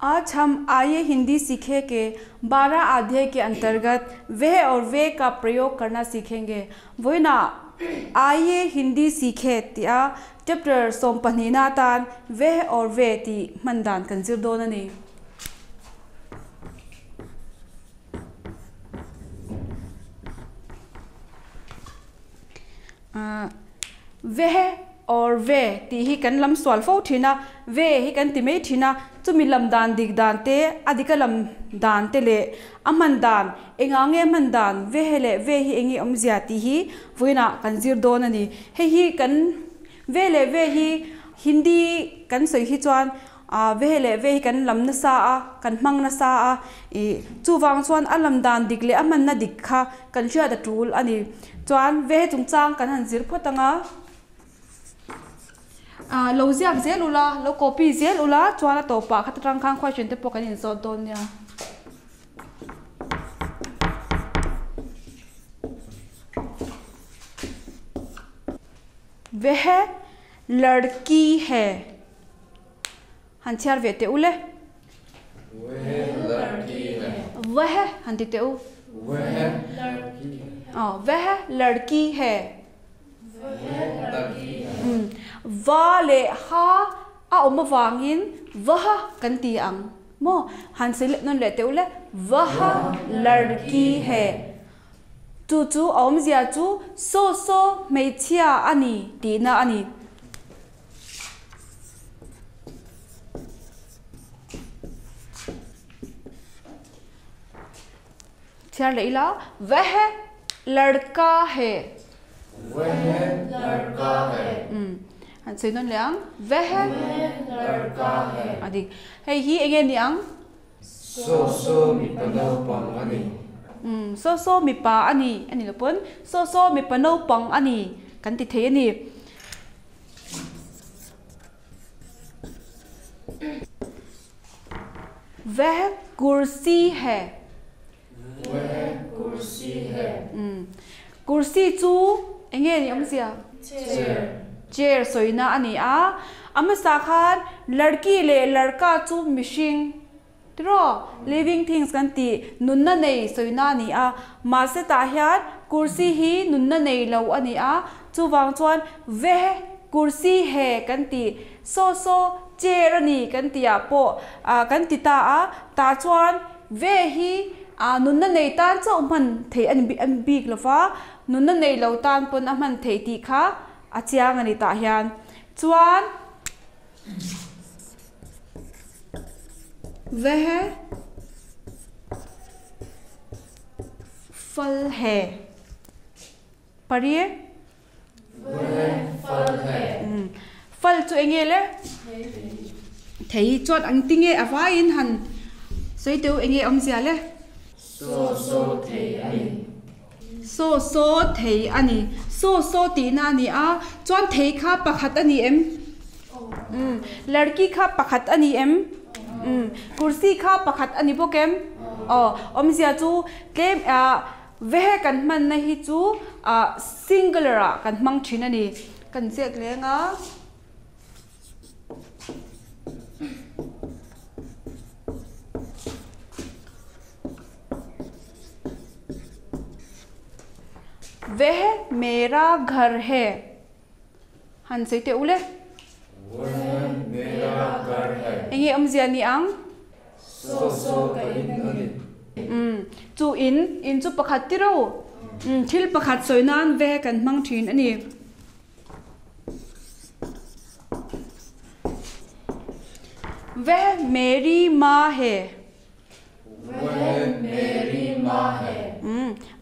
आज हम आइए हिंदी सीखे के 12 अध्याय के अंतर्गत वह और वे का प्रयोग करना सीखेंगे। वही ना आइए हिंदी सीखे तिया चैप्टर 12 तान वह और वे ती मंदान कंजिर दोननी। वह और वे ती ही kan lam sual fo thina ve hi kan ti mai thina chumi lam dan dik dan te adika lam dan te le aman dan enga nge man dan ve hele ve hi engi omzia ti hi voina kan zir don ani. He hi kan ve le ve hi Hindi kan soi hi chuan a ve hele ve hi kan lam na sa a kan mang na sa a e chuwang chuan alam dan dik le aman na dik kha kan hria da tul ani. Chuan ve chungchang kan han zir photanga lo ziak zel ula lo copy zel ula chuan a topa khat tang khang question te pawh kan in zawt dawn nia. वह लड़की है han chhiar ve te ule. वह लड़की है. वह han ti te u. वह लड़की है. वह लड़की है. वह लड़की है. Va le ha a awm awangin vah kan ti ang mo han se le non le te ule vah ladki hai chu chu awm zia chu so so hmeichhia ani ti na ani. Chhiar le ila वह लड़का है. वह लड़का है. Han sei non leang वह लड़का है. Adik hei hi enge ni ang so so mi pa naupang ani. So so mi pa ani ani lopon so so mi pa naupang ani kan ti thei ani. वह कुर्सी है. वह कुर्सी है. कुर्सी chu enge ni awmzia chair. Chair soina ani a ama sa khan ladki le ladka chu mishing tro living things kan ti nunna nei soina ani a ma se ta hian kursi hi nunna nei lo ani a chuwang chuan ve kursi he kan ti so so chair ani kan ti a po a kan ti ta a ta chuan ve hi a nunna nei tan chau man thei an bi an bik lova nunna nei lo tan pon a man thei ti kha a chiang ani ta hian chuan वह फल है. पढ़िए. वह फल है. फल chu enge le thei chuan ang tinge awain han soi teu enge awmzia le so so thei ani. So so thei ani. So so ti na ani a chuan thei kha pakhat ani em. Ladki kha pakhat ani em. Kursi kha pakhat ani bokem. Awmzia chu tlem a veh kan man na hi chu a singular a kan mang thin ani kan chek lenga. वह मेरा घर है han sei te ule. वह मेरा घर है. Enge awmzia ni ang so so ka in ani. Chu in in chu pakhat ti ro thil pakhat soinan ve kan mang thin ani. वह मेरी माँ है. वह मेरी माँ है.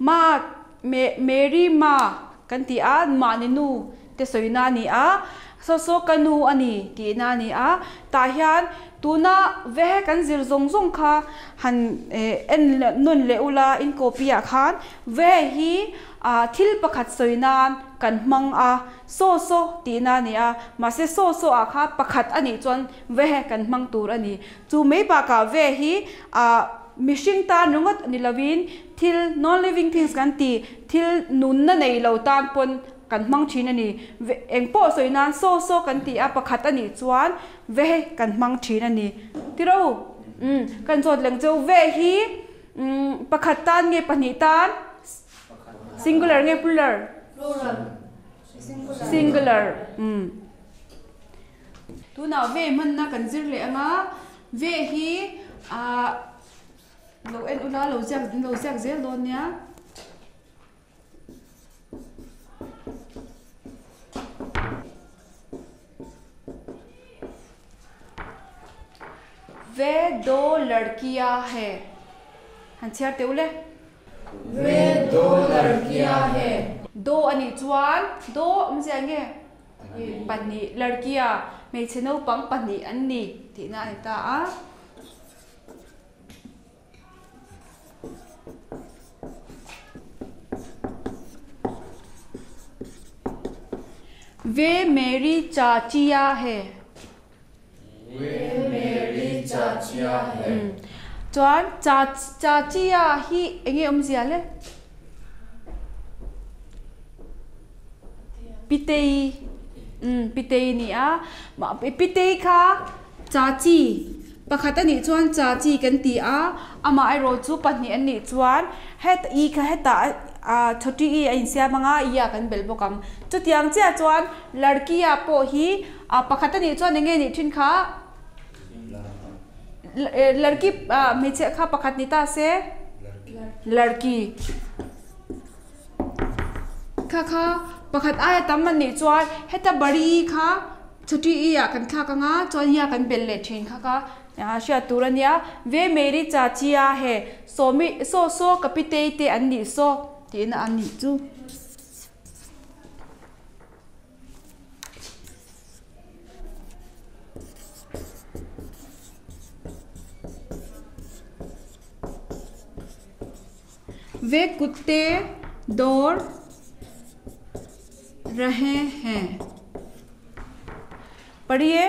माँ मेरी माँ kan ti a ma ni nu te soina ni a so so kanu ani ti na ni a ta hian tuna ve kan zir zong zong kha han en nun le ula in copy a khan ve hi a thil pakhat soinan kan mang a so so ti na ni a ma se so so a kha pakhat ani chuan ve kan mang tur ani chu mei pa ka ve hi a mishing ta nungot ani lawin thil non living things kan ti thil nun na nei lo tan pon kan mang thin ani eng po soinan so so kan ti a pakhat ani chuan ve kan mang thin ani tiro. Kan zawt leng cheu ve hi pakhat tan nge pahnih tan? Singular nge plural? Singular. Tunah ve hmanna kan zir leh ang a, ve hi lo en ula lo ziak lo ziak zel dawn nia. Ve do ladkiya hai han chhiar teh ule. Ve do ladkiya hai. Do a nih chuan do awmzia nge? Pahnih ladkiya hmeichhe naupang pahnih an ni tihna a ni ta a. Ve meri chachiya he. Ve meri chachiya he. Chuan cha chachiya hi enge awmzia le? Pitei. Pitei ni a. Pitei kha chachi Pakhat a nih chuan cha chi kan ti a, amah erawh chu pahnih an nih chuan het i kha hetah a chhawti i a insiam ang a, i ah kan belh bawk ang. Chutiang chiah chuan larki ah pawh hi a pakhat a nih chuan eng nge nih thin kha? Larki hmeichhia kha pakhat ni ta se? Larki. Kha kha pakhat aia tam an nih chuan heta bari kha chhuti i ah kan thlak anga chuan i ah kan belh leh thin kha kha hriat tur a nia. Ve Mary Chachia he sawmi saw saw ka pitei te an nih saw tihna a nih chu. वे कुत्ते दौड़ रहे हैं पढ़िए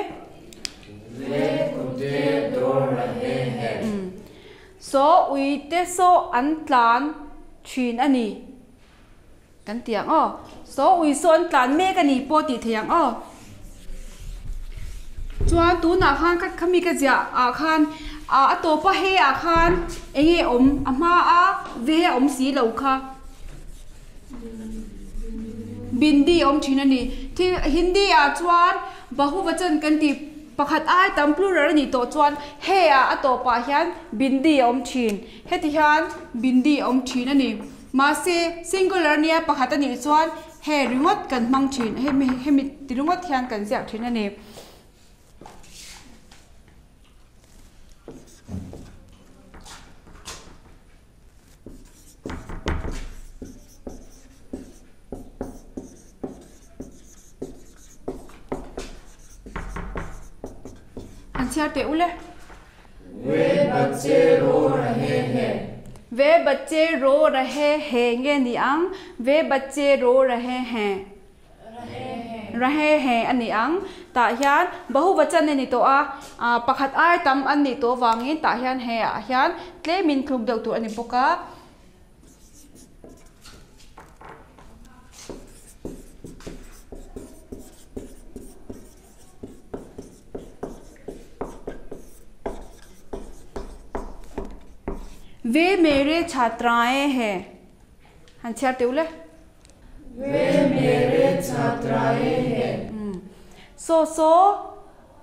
वे कुत्ते दौड़ रहे हैं saw uite saw an tlan thin a ni kan ti ang aw saw ui saw an tlan mek a ni pawh tih thei ang aw Chuan tunah khan ka khami ka ziah ah khan ah a tawp a he ah khan eng nge awm a hma a ve a awm si lo kha bindi a awm thin a ni thil hindi ah chuan bahuvachan kan tih pakhat ai tam plural a nih tawh chuan he ah a tawp ah hian bindi a awm thin heti hian bindi a awm thin a ni mahse singular nia pakhat a nih chuan He ringawt kan hmang thin, hemi hemi ti ringawt hian kan ziak thin a ni. An chhiar teh ule. Ve bachche ro rahe he. Ve bachche ro rahe he nge ni ang? Ve bachche ro rahe he. Rahe he a ni ang. Tah hian bahuvachan a ni tawh a, ah pakhat ai tam an nih tawh avangin tah hian he ah hian tlemin thluk deuh tur a ni bawk a. वे मेरे छात्राएं हैं han chhiar teuh le. वे मेरे छात्राएं हैं. Saw saw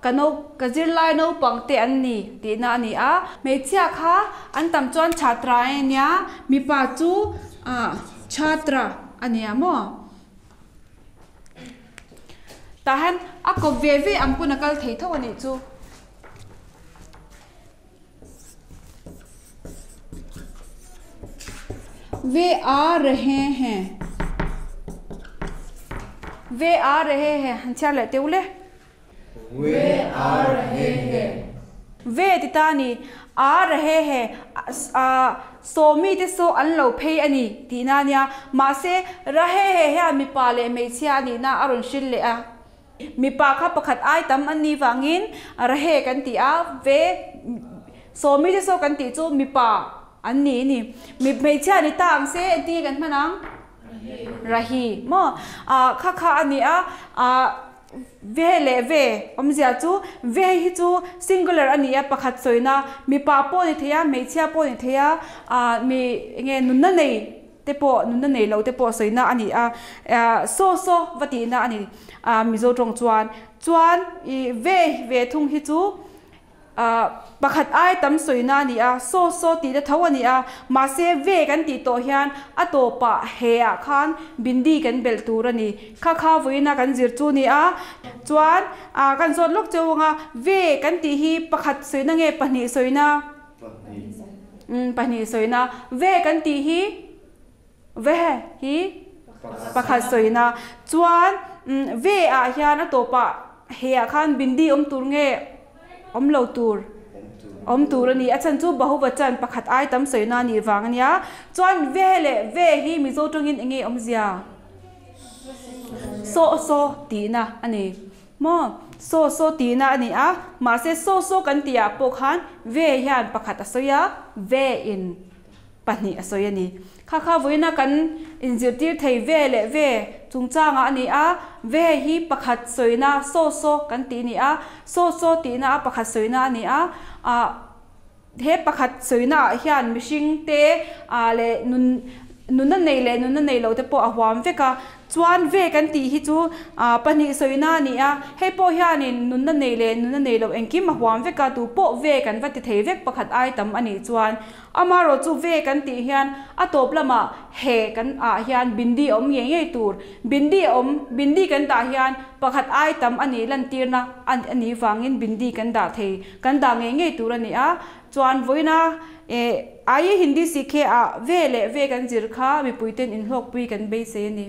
ka no ka zirlai naupang te an ni tihna a ni a, hmeichhia kha an tam chuan chhatrae nia mipa chu chhatra a nia maw. Tah hian a kawp ve ve ang pawn a kal thei tho a nih chu. Ve a rahe he. Ve a rahe he han chhiar leh teuh le. Ve a rahe he. Ve ti ta a ni. A rahe he. Sawmi te saw an lo phei a ni tihna a nia. Mahse, rahe he hian mipa leh hmeichhia a nihna a rawn hrilh leh a. Mipa kha pakhat ai tam an nih vangin rahe kan ti a, ve sawmi te saw kan tih chu mipa an ni a ni. Hmeichhia ni ta ang se engtin nge kan hman ang? Rahi. Maw? Kha kha a ni a. Ve leh ve awmzia chu ve hi chu singular a ni a, pakhat sawina mipa pawh ni thei a, hmeichhia pawh ni thei a, ah mi enge nunna nei te pawh nunna nei lo te pawh sawina a ni a, saw saw va tihna a ni ah Mizo tawng chuan. Chuan ih ve ve thung hi chu Pakhat ai tam sawina a ni a, saw saw tih te tho a ni a, mahse ve kan tih tawh hian a tawpah he ah khan bindi kan belh tur a ni. Kha kha vawiina kan zir chu a ni a, chuan kan zawt lawk cheu anga ve kan tih hi pakhat sawina nge pahnih sawina? Pahnih. Pahnih sawina. Ve kan tih hi ve hi pakhat sawina. Chuan ve ah hian a tawpah he ah khan bindi awm tur nge awm lo tur? Awm tur a ni. A chhan chu Bahuvachan pakhat ai tam sawina a nih vang a nia. Chuan ve leh ve hi Mizo tawngin eng nge awmzia? Saw saw tihna a ni. Maw? Saw saw tihna a ni a. Mahse saw saw kan tihah pawh khan ve hian pakhat a sawi a, ve in pahnih a sawi a ni. Kha kha vawiina kan inzirtir thei ve leh ve chungchangah a ni a, ve hi pakhat sawina saw saw kan tih a ni a, saw saw tihna a pakhat sawina a ni a, ah he pakhat sawina ah hian mihring te ah leh nun nunna nei leh nunna nei lo te pawh a huam vek a, Chuan ve kan tih hi chu pahnih sawina a ni a, hei pawh hianin nunna nei leh nunna nei loh engkim a huam vek a, tu pawh ve kan va ti thei vek pakhat ai tam a nih chuan. Amaherawh chu ve kan tih hian a tawp lamah he kan ah hian bindi a awm ngei ngei tur. Bindi a awm, bindi kan dah hian pakhat ai tam a nih lantirna a nih vangin bindi kan dah thei, kan dah ngei ngei tur a ni a. Chuan vawiina Aye Hindi Sikhe ah ve leh ve kan zir kha mipuiten inhlawkpui kan beisei a ni.